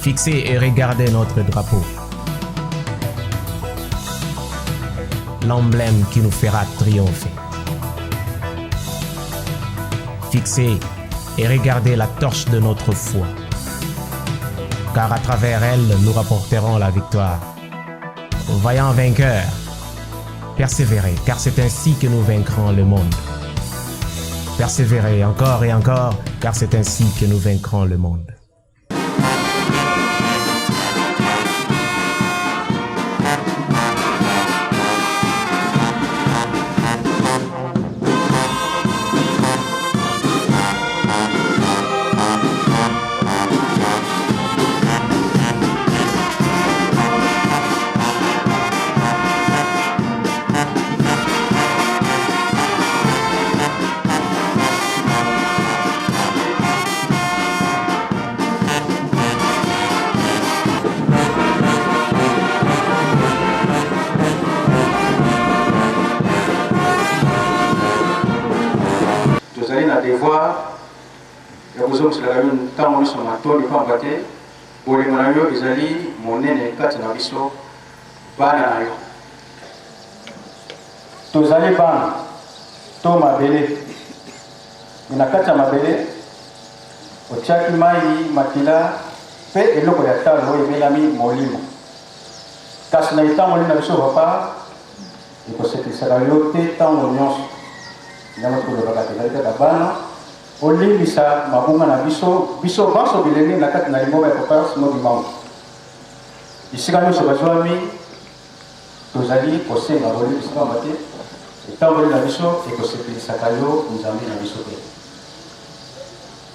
Fixez et regardez notre drapeau. L'emblème qui nous fera triompher. Fixez et regardez la torche de notre foi. Car à travers elle, nous rapporterons la victoire. Vaillants vainqueurs, persévérez, car c'est ainsi que nous vaincrons le monde. Persévérez encore et encore, car c'est ainsi que nous vaincrons le monde. Tozali na devoir ya kozongiselaka yo ntango nyonso matondi, mpamba te bolingo na yo ezali monene kati na biso bana na yo. Tozali bana to mabele, me na kati ya mabele otiaki mai, makila mpe eloko ya talo oyo ebengami molimo. Kasi na etamboli na biso papa, ekosepelisaka yo te ntango nyonso. Yango tokolobaka tozali kaka bana, olimbisa mabunga na biso, biso banso bilenge na kati na lingomba ya Papa Simon Kimbangu. Bisika nyonso bazwami, tozali kosenga bolimbisi pamba te etamboli na biso ekosepelisaka yo Nzambe na biso te.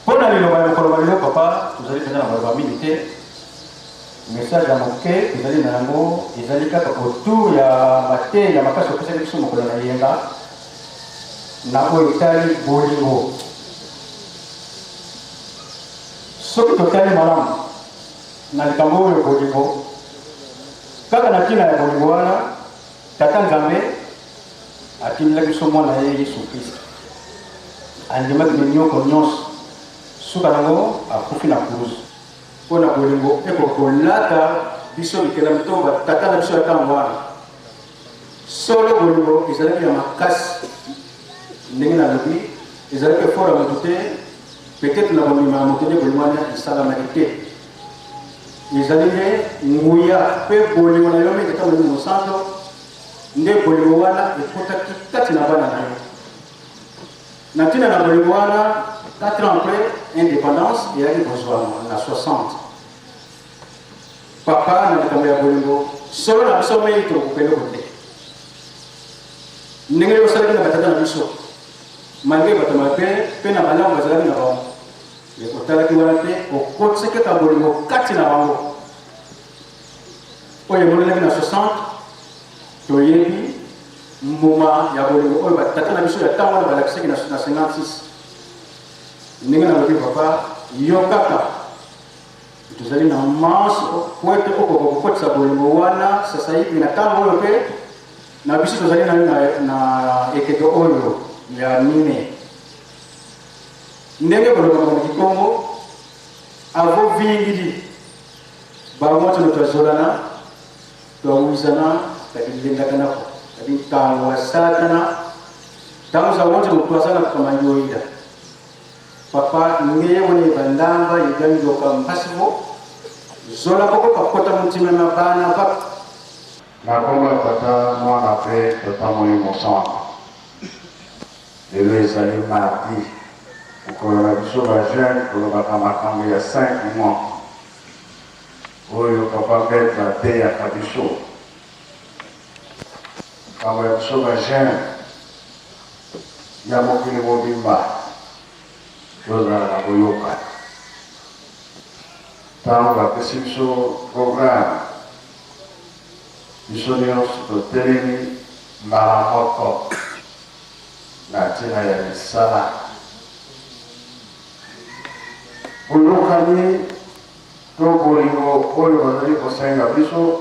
Mpo na liloba ya mokolo mwa lelo papa, tozali mpenza na maloba mingi te. Message ya moke tozali na yango ezali kaka autour ya mateya ya makasi opesaki biso mokolo na eyenga na oyo etali bolingo. Soki totali malamu na likambo oyo bolingo, kaka na ntina ya bolingo wana Tata Nzambe atindelaki biso mwana ye Yesu Kristo. Andimaki minyoko nyonso, suka nango akufi na kuruzu. Mpo na bolingo ekoka kolata biso bikelami to batata na biso ya ntango wana. Solo bolingo ezalaki ya makasi, ndenge nalobi, ezalaki effort ya moto te, peut-être na kondima ya moto nde bolingo wana esalamaki te. Ezali nde nguya mpe bolingo na yo mingi Tata Molimo Mosanto, nde bolingo wana ekotaki kati na bana na yo. Na ntina na bolingo wana, 4 ans après indépendance eyaki kozwama na 60. Papa na likambo ya bolingo, solo na biso mei tokokoka eloko te. Ndenge yo osalaki na batata na biso, malgre bato mabe mpe na malamu bazalaki na bango, mais otalaki wana te, okotisaki kaka bolingo kati na bango. Oyo emonanaki na 60, toyebi mbuma ya bolingo oyo batata na biso ya ntango wana balakisaki na 56. Ndenge nalobi papa, yo kaka tozali na manso po ete okoka kokotisa bolingo wana sasaipi na ntango oyo mpe na biso tozali na, na, na ekeke oyo ya mine. Ndenge bolobaka na kikongo avo vingili bango tino twazolana twawizana tadilendaka nako tadi ntango wa satana ntango za wonti mutwazana kukamanyoida papa ngeye wone bandamba yeganjoka mpasibo zola koko kakota mutima na bana bak. Na kombo ya Tata, Mwana pe Tata Molimo Santu. Lelo ezali mardi, mokolo na biso ba jeunes tolobaka makambo ya 5 mois oyo papa Maitre ateyaka biso. Makambo ya biso ba jeunes ya mokili mobimba tozala na boyokani. Tango bapesi biso programme, biso nionso totelemi mbala moko na ntina ya misala. Boyokani to bolingo oyo bazali kosenga biso,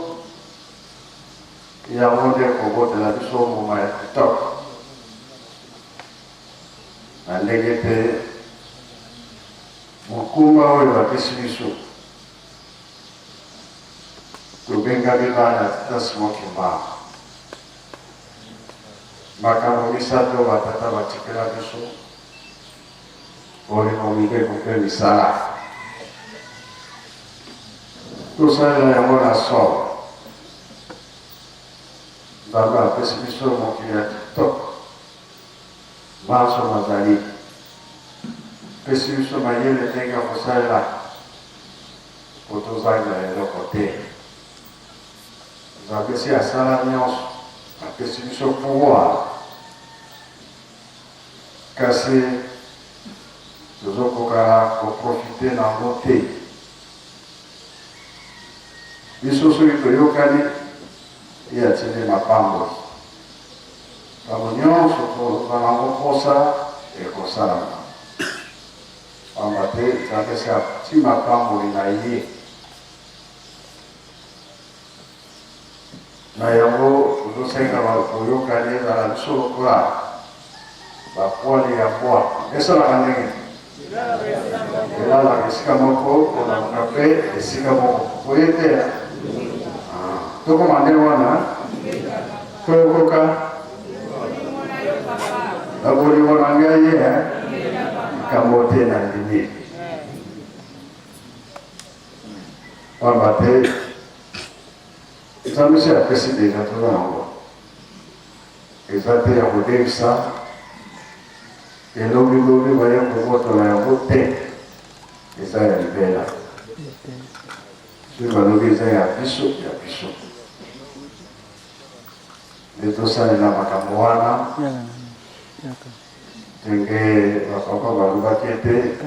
yango nde ekobotela biso mbuma ya kitoko. Na ndenge mpe mokumba oyo bapesi biso. Tobengami bana ya Tata Simon Kimbangu. Makambo misato oyo batata batikela biso, bolingo, mibeko mpe misala. Tosalela yango na solo. Nzambe apesi biso mokili ya kitoko, manso mazali. Apesi biso mayele ndenge ya kosalela mpo tozanga eloko te. Nzambe esi asala nionso, apesi biso pouvoir, kasi tozokoka ko profiter nango te. Biso soki toyokani, ye atindi mapamboli. Ntango nionso toza nango mposa, ekosalama. Pamba te Nzambe esi ati mapamboli na ye. Na yango, tozosenga boyokani ezala biso lokola ba poils ya mbwa. Esalaka ndenge elalaka esika moko, kolamuka mpe esika moko. Boye te? Tokoma ndenge wana, tokoka na bolingo na ngai ye likambo te na ndimi. Pamba te Nzambe esi apesi deja, toza nango, eza te ya kodefisa elobi lobi baye kobotola yango te, eza ya libela. Soki balobi eza ya biso, ya biso nde tosalela makambo wana ndenge bapapa balobaki ete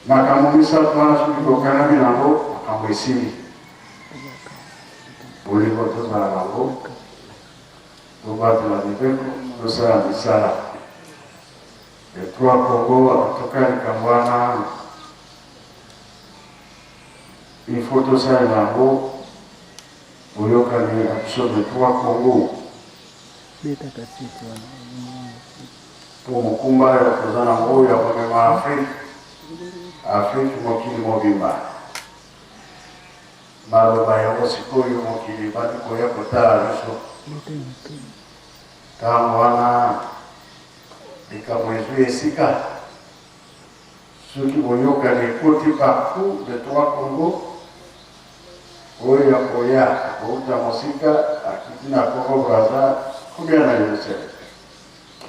Makambo misato wana soki tokangami na yango, makambo esili. Bolingo tozala na yango, tobatela mibeko, tosala misala. Les trois Congo, en tout cas likambo wana il faut tosalela yango boyokani ya biso de trois Congo. Mpo mokumba oyo toza nango ya komema Afrique, Afrique mokili mobimba. Maloba yango sikoyo mokili ebandi koya kotala biso. Ntango wana likambo ezwi esika, soki boyokani ekoti partout de trois Congo, oyo akoya akouta mosika akiti na Congo Brazza, komi na Yerusalem.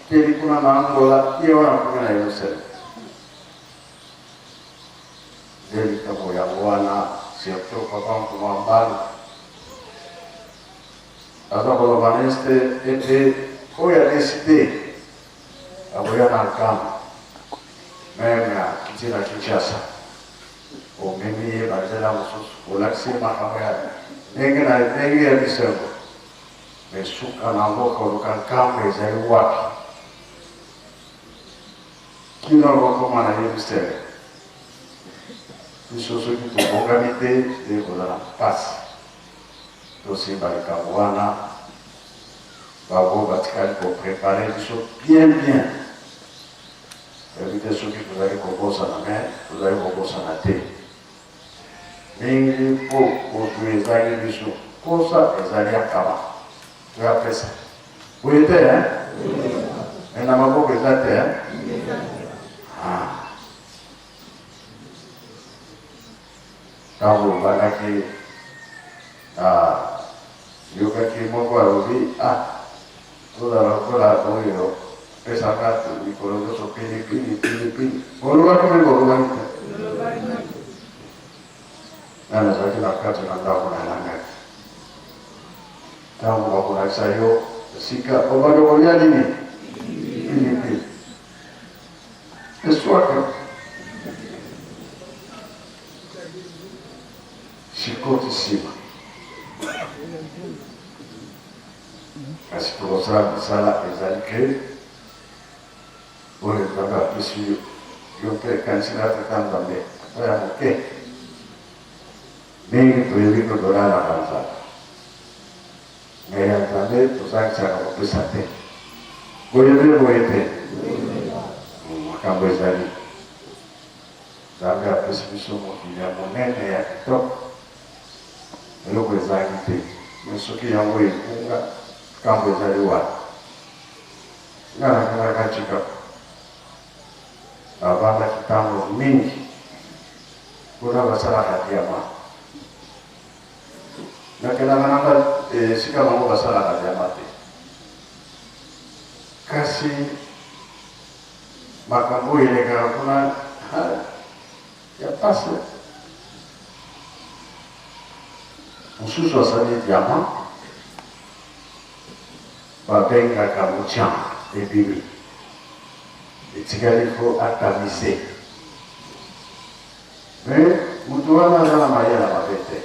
Teli kuna na Angola, ye wana akomi na Yerusalem. Nde likambo yango wana, surtout papa Nkuma Mbangu aza koloba na este ete oyo adeside akoya na Nkamba meme akiti na Kinshasa, omemi ye banzela mosusu, olakisi ye makambo ya ndenge na ndenge ya bisengo. Mais suka na yango koluka nkamba ezali wapi? Kino akokoma na Yerusaleme. Biso soki tobongami te, nde ekozala mpasi. Tosimba likambo wana, bango batikali ko preparer biso bien bien. Toyebi te soki tozali kobosana, mais tozali kobosana te. Mingi mpo bozwi ezangi biso. Mposa ezali ya kaba to ya pesa. Boye te hein? Mais na maboko eza te hein? Ah. Ntango obandaki na yokaki moko alobi ah tozala lokola oyo pesaka mikolo nyonso pilipili pilipili. Bolobaki mpe bolobaki te. Nga nazalaki na kati na ndako nalandaki ntango bakolakisa yo esika obanda kolia nini pilipili eswaka sikoti nsima kasi tokosala mosala ezali ke oyo Nzambe apesi yo, yo mpe kanisela Tata Nzambe ata ya moke. Mingi toyebi ko tolalaka nzala, mais ya Nzambe tozangisaka kopesa te. Boye mpe boye te, makambo ezali. Nzambe apesi. apesi biso mokili ya monene ya kitoko, eloko ezangi te. Mais soki yango ebunga, nkambo ezali wana. Nga nakendaka Tshikapa, navandaki ntango mingi kuna, basalaka diamant. Nakendaka na nga esika bango basalaka diamant te, kasi makambo oyo elekaka kuna ya pasi. Mosusu asali diamant, babengaka motianga, ebimi, etikali fo atamise. Mais mutu wana aza na mayele ya mabe te,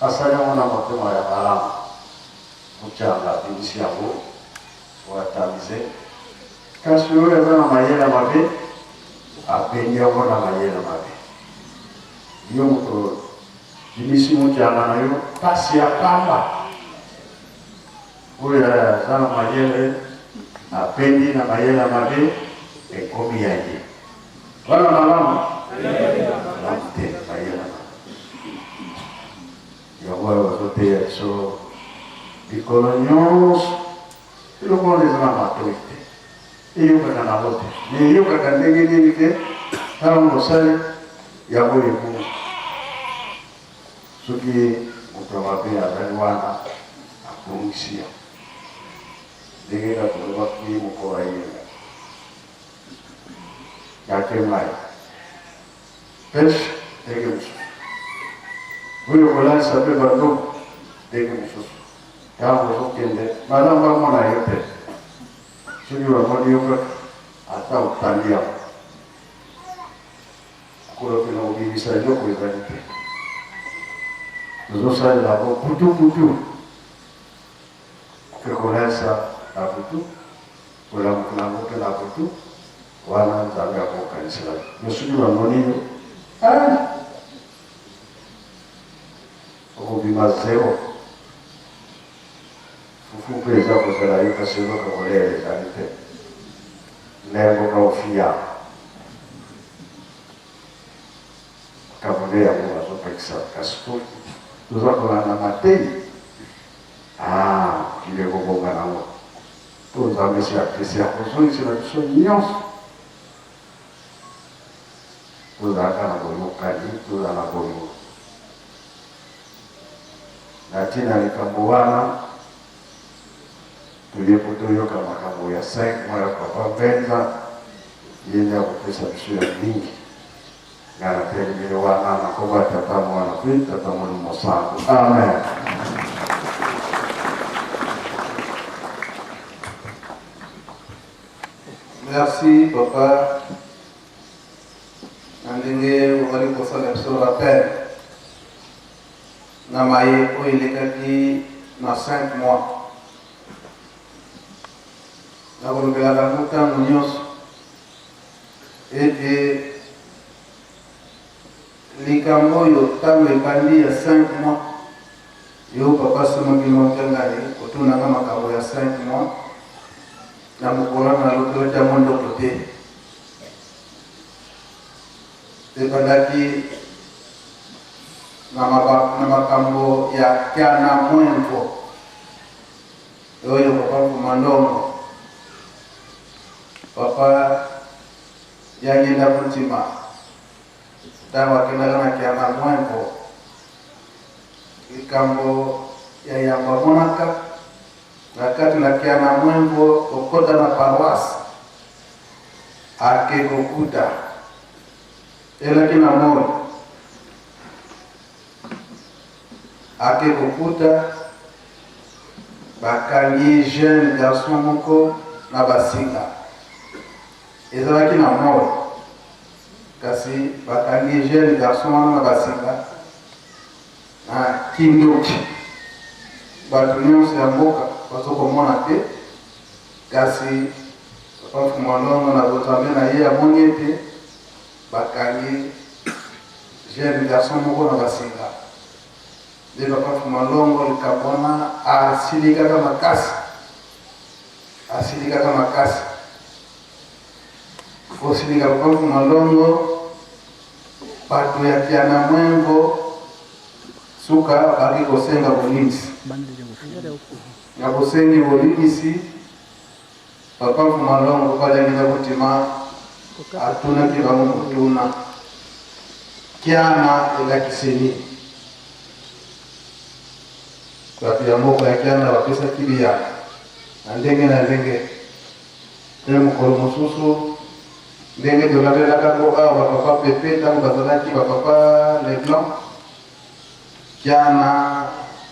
asali yango na motema ya malamu. Motianga abimisi yango po atamise, kasi oyo aza na mayele ya mabe abengi yango na mayele mabe. Yo moto bimisi motianga na yo, pasi ya pamba. Oyo aza na mayele abendi na mayele ya mabe, ekomi ya ye. Wana malamu malamu te, mayele mabe. Yango oyo bazoteya biso mikolo nyonso, eloko wana eza na matoi te, eyokaka nango te. Me eyokaka ndenge nini te ntango osali yango ebungi? Soki moto ya mabe azali wana, abongisi yango ndenge kaka tolobaki mokolo ya yenga yake mai peshe ndenge mosusu, oyo kolalisa mpe bandoko ndenge mosusu. Ntango ozokende malamu, bamona yo te. Soki bamoni yo kaka, ata otandi yango, kolokela kobimisa eloko ezali te. Tozosalela yango butu butu, mpe kolalisa na butu, kolamukela yango mpe na butu. Wana Nzambe akokanisela yo. Soki bamoni yo, okobima zero. Fufu mpe eza kozela yo, kasi eloko kolia ezali te. Ndembo kaofia makambo nde yango bazopekisa, kasi toza kolanda mateyi. Mokili ekobonga nango, mpo Nzambe esi apesi, akozongisela biso nyonso. Tozalaka na boyokani, tozala na bolingo. Na ntina likambo wana, toye mpo toyoka makambo ya 5 mois ya Papa Mbenza. Ye nde akopesa biso ya mingi. Nga natelemeli wana na nkombo ya Tata, Mwana mpe Tata Molimo Santu. Amen. Merci papa na ndenge ozali kosala biso rappel na maye oyo elekaki na 5 mois. Nakolobelaka yango ntango nyonso ete likambo oyo ntango ebandi ya 5 mois, yo papa Simon Kimbangu Kiangani kotunanga makambo ya 5 mois na mokolo wana, nalotelaki yango ndoto te. Ebandaki na makambo ya Kiana Mwenvo oyo papa Mfuma Ndongo, papa Diangienda Kuntima, ntango akendaka na Kiana Mwenvo, likambo ya yambo amonaka na kati na Kiana Mwenvo, kokota na paroisse, ake kokuta elaki na moi, ake kokuta bakangi jeune garçon moko na basinga. Ezalaki na moi, kasi bakangi jeune garçon wana na basinga na kindoki. Bato nyonso ya mboka bazokomona te, kasi papa Mfumu Alongo na bonzambe na ye amoni ete bakangi jeune garçon moko na basinga. Nde papa Mfumu Alongo likambo wana asilikaka makasi, asilikaka makasi. Kosilika papa Mfumu Alongo, Bato ya Kiana Mwengo suka baki kosenga bolimbisi. Na bosengi bolimbisi, Papa Mfuma Longo Balengela Butima atunaki bango motuna, Kiana elakisi nini? Bato ya mboka ya Kiana bapesaki biyano na ndenge na ndenge. Mpe mokolo mosusu, ndenge tolalelaka yango awa, ba papa Pepe, ntango bazalaki ba papa Leblanc, Kiana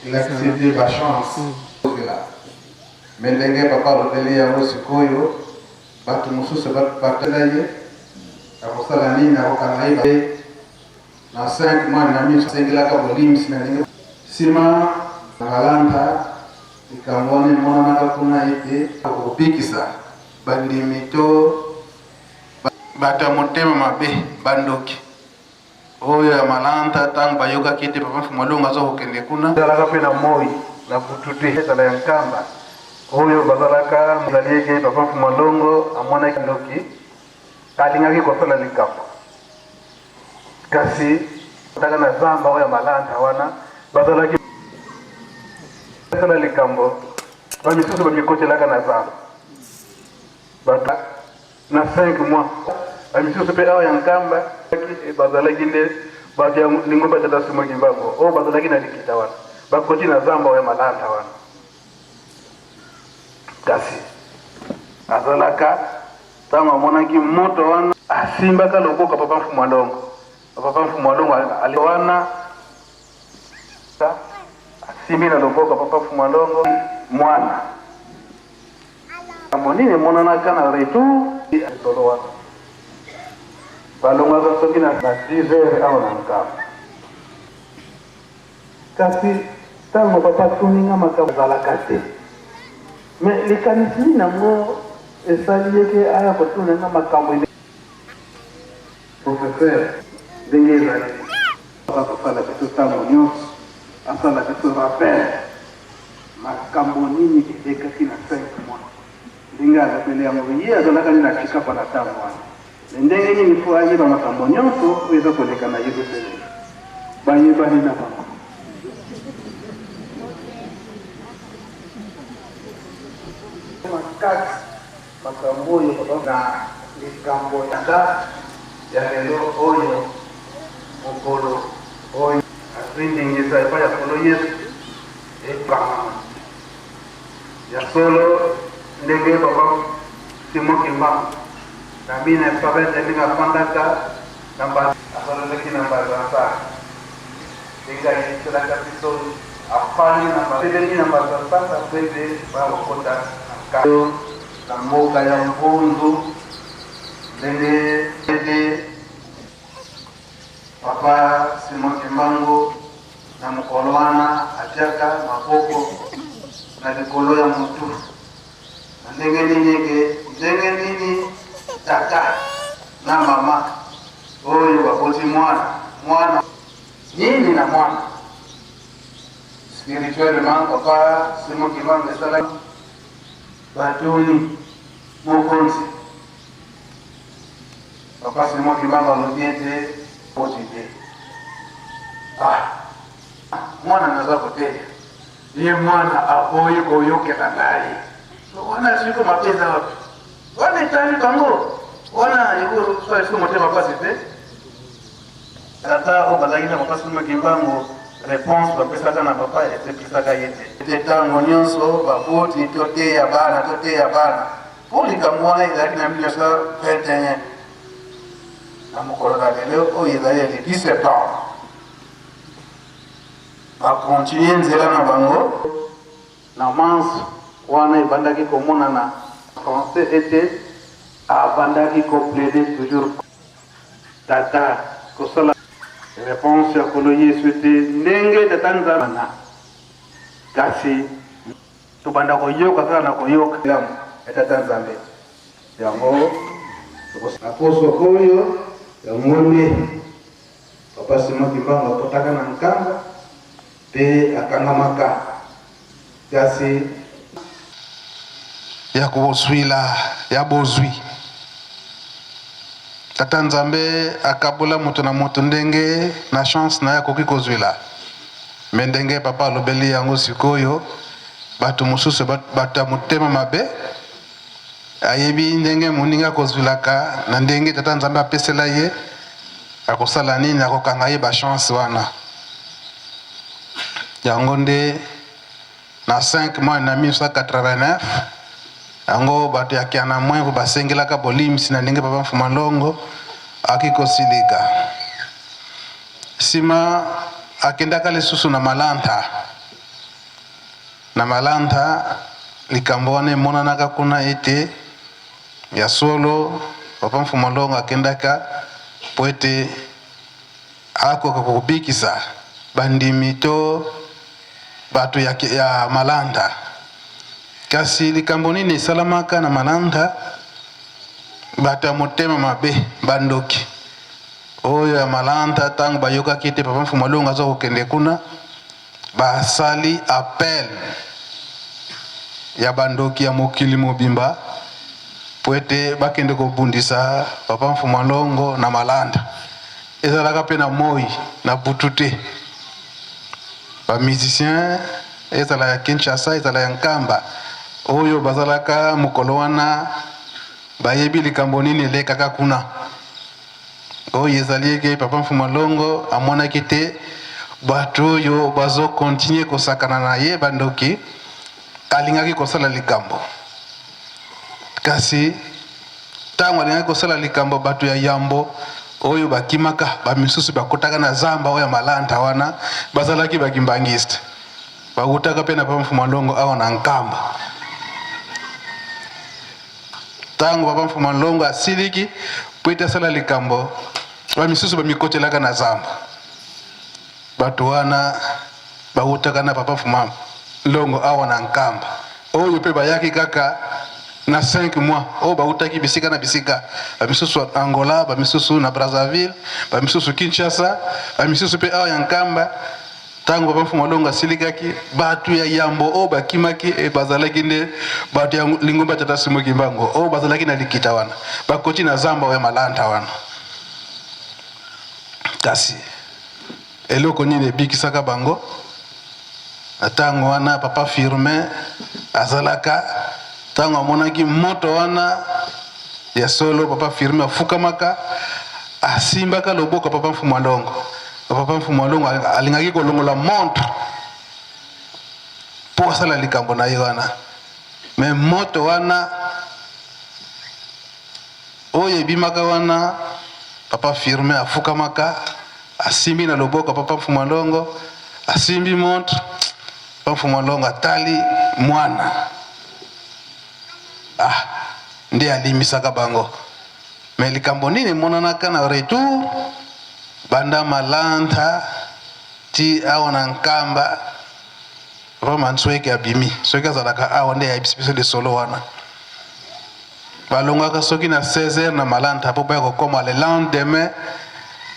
elakisi ete ba chance. Mais ndenge papa alobeli yango sikoyo, bato mosusu batela ye, akosala nini, akokanga ye ba na 5 mois na miso, asengelaka bolimbisi na ndenge sima Ngalanda. Likambo wana emonanaka kuna ete akobikisa bandimi to bato ya motema mabe, bandoki oyo ya malanta. Ntango bayokaki ete Papa Mfumu Alongo aza kokende kuna, ezalaka mpe na moi na butu te, ezala ya Nkamba oyo bazalaka ezali ete Papa Mfumu Alongo amonaki ndoki alingaki kosala likambo, kasi ataka na zamba oyo ya malanta wana bazalaki kosala likambo, bamisusu bamikotelaka na zamba bato na 5 mois, bamisusu mpe awa ya Nkamba bazalaki nde bato ya lingomba Tata Simon Kimbangu oyo bazalaki na likita wana, bakoti na zamba oyo ya malanta wana. Kasi azalaka ntango amonaki moto wana, asimbaka loboko ya Papa Mfumu Alongo. Papa Mfumu Alongo ali wana asimbi na loboko ya Papa Mfumu Alongo mwana. Makambo nini emonanaka na retour solo wana? Balongwaka soki na 10 heures awa na Nkamba. Kasi tango papa atuni nga makambo ezalaka te. Mais likanisi nini yango esali ye ke aya kotuna nga makambo ele. Professeur ndenge ezali aza kosala biso tango nionso asala biso rappel makambo nini elekaki na 5 mois ndenge alobeli yango ye azalaka nde na Tshikapa na tango wana mais ndenge nini po ayeba makambo nionso oyo eza koleka na Yerusalem bayebani na bango. Makasi makambo oyo papa na likambo ya date ya lelo oyo mokolo oyo azwi ndingisa epai ya Nkolo Yesu ekangama. Ya solo, ndenge Papa Simon Kimbangu na 1920 ndenge afandaka na Mbanza, asololaki na Mbanza Nsala, ndenge ayebiselaka biso afandi na atelemi na Mbanza Nsala mpo ete baya kokota na Nkamba na mboka ya Mvunzu, ndenge ete Papa Simon Kimbangu na mokolo wana atiaka maboko na likolo ya mutu na ndenge nini eke ndenge nini tata na mama oyo baboti mwana mwana nini na mwana spirituellement. Papa Simon Kimbangu esalaki batuni mokonzi Papa Simon Kimbangu alobi ete boti te. Ah, mwana naza koteya ye, mwana aboyi koyokela ngai. Wana siko mabe eza wapi? Wana etali bango, wana ekosala lisusu motema mpasi te. Tata oyo bazalaki na Papa Simon Kimbangu, reponse bapesaka na papa esepelisaka ye te. Ete ntango nyonso baboti toteya bana, toteya bana. Mpo likambo wana ezalaki na 1921, na mokolo na lelo oyo ezali ya le 10 septembre, ba continuer nzela na bango. Na manso wana ebandaki komonana français ete abandaki ko plaider toujours tata kosala reponse ya Nkolo Yesu ete ndenge tata Nzambe na kasi Tobanda koyoka kaka na koyoka elamu ya Tata Nzambe. Yango na poso oyo yango nde Papa Simon Kimbangu akotaka na Nkamba pe akangamaka kasi. Ya kozwila ya bozwi. Tata Nzambe akabola moto na moto ndenge na chance na ye akoki kozwila. Me ndenge papa alobeli yango sikoyo, bato mosusu bato ya motema mabe, ayebi ndenge moninga akozwilaka na ndenge Tata Nzambe apesela ye, akosala nini? Akokanga ye ba chance wana. Yango nde Na 5 mois na 1989, yango bato ya Kianamwevu basengelaka bolimbisi na ndenge Papa Mfuma Longo aki kosilika. Sima akendaka lisusu na Malanta. Na Malanta, likambo wana emonanaka kuna ete ya solo Papa Mfuma Longo akendaka mpo ete akoka kobikisa bandimi to bato ya, ya Malanda. Kasi likambo nini esalamaka na Malanda? Bato ya motema mabe, bandoki oyo ya Malanda, ntango bayokaki ete Papa Mfumu Alongo aza kokende kuna, basali appel ya bandoki ya mokili mobimba mpo ete bakende kobundisa Papa Mfumu Alongo na Malanda. Ezalaka mpe na moi na butu te. Ba musiciens ezala ya Kinshasa ezala ya Nkamba oyo bazalaka mokolo wana bayebi likambo nini elekaka kuna. Oyo ezali eke Papa Mfuma Longo amonaki te bato oyo bazo continuer kosakana na ye bandoki, alingaki kosala likambo kasi Tango alingaki kosala likambo, bato ya yambo oyo bakimaka, ba misusu bakotaka na zamba oyo ya Malanta wana, bazalaki ba kimbanguiste. Bawutaka pe na Papa Mfuma Longo awa na Nkamba. Tango Papa Mfuma Longo asiliki po ete asala likambo, ba misusu bamikotelaka na zamba. Bato wana bawutaka na Papa Mfuma Longo awa na Nkamba, oyo pe bayaki kaka na 5 mois, oyo bawutaki bisika na bisika, ba misusu Angola, ba misusu na Brazzaville, ba misusu Kinshasa, ba misusu pe awa ya Nkamba. Tango Papa Mfuma Longo asilikaki, bato ya yambo oyo bakimaki e bazalaki nde bato ya lingomba Tata Simon Kimbangu oyo bazalaki na likita wana, bakoti na zamba oyo ya Malanta wana. Kasi Eloko nini ebikisaka bango? Na tango wana papa Firmin azalaka, tango amonaki moto wana ya solo, papa Firmin afukamaka, asimbaka loboko ya papa Mfumu Alongo. Papa Mfumu Alongo alingaki kolongola montre mpo asala likambo na ye wana, mais moto wana Oyo ebimaka wana, papa Firmin afukamaka, asimbi na loboko ya papa Mfumua Longo, asimbi montre, papa Mfumua Longo atali mwana. Ah, nde alimbisaka bango. Mais likambo nini emonanaka na retour, banda Malanta ti awa na Nkamba, papa Mansueke abimi. Soki azalaka awa nde ayebisi biso lisolo wana. Balongwaka soki na 16 heures na Malanta po baya kokoma le lendemain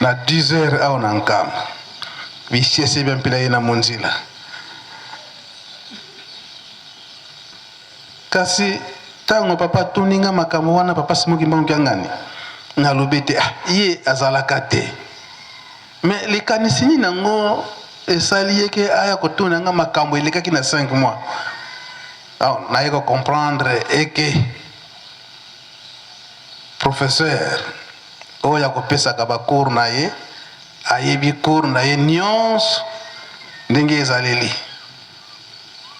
na 10 heures awa na Nkamba. Bisiese bia mpila ye na monzila. Kasi tango papa atuni nga makambo wana, papa Simon Kimbangu Kiangani, nalobi ete ah, ye azalaka te. Mais likanisi nini yango esali ye ke aya kotuna nga makambo elekaki na 5 mois? Donc naye ko comprendre eke professeur oyo akopesaka ba cours na ye ayebi cours na ye nionso ndenge ezaleli.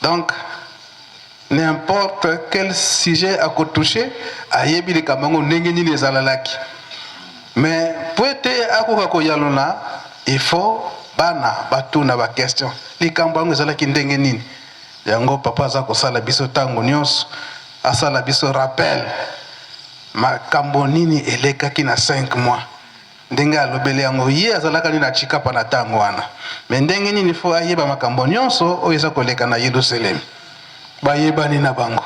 Donc n'importe quel sujet ako toucher ayebi likambo yango ndenge nini ezalalaki. Mais po ete akoka koyalola il faut bana batuna ba questions, likambo yango ezalaki ndenge nini? Yango papa aza kosala biso tango nionso asala biso rappel makambo nini elekaki na 5 mois ndenge alobeli yango ye azalaka nde na Tshikapa na tango wana mais ndenge nini faut ayeba makambo nionso oyo eza koleka na Yelusalemi bayebani na bango.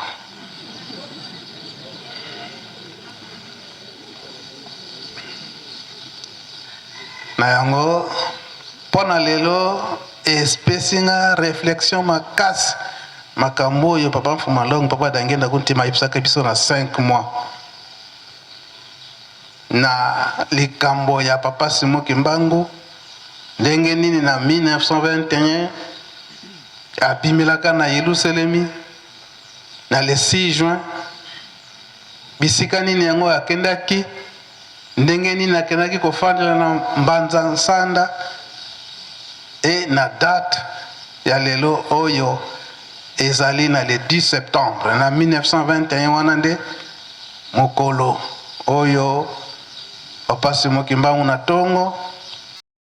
Na yango mpo na lelo espesi nga reflexion makasi makambo oyo papa Mfuma Longo, papa Diangienda Kuntima ayebisaka biso na 5 mois. Na likambo ya Papa Simon Kimbangu, ndenge nini na 1921 abimelaka na Yelusalemi na le 6 juin, bisika nini yango akendaki, ndenge nini akendaki kofandela na Mbanza Nsanda, e na date ya lelo oyo ezali na le 10 septembre na 1921. Wana nde mokolo oyo Papa Simon Kimbangu na tongo.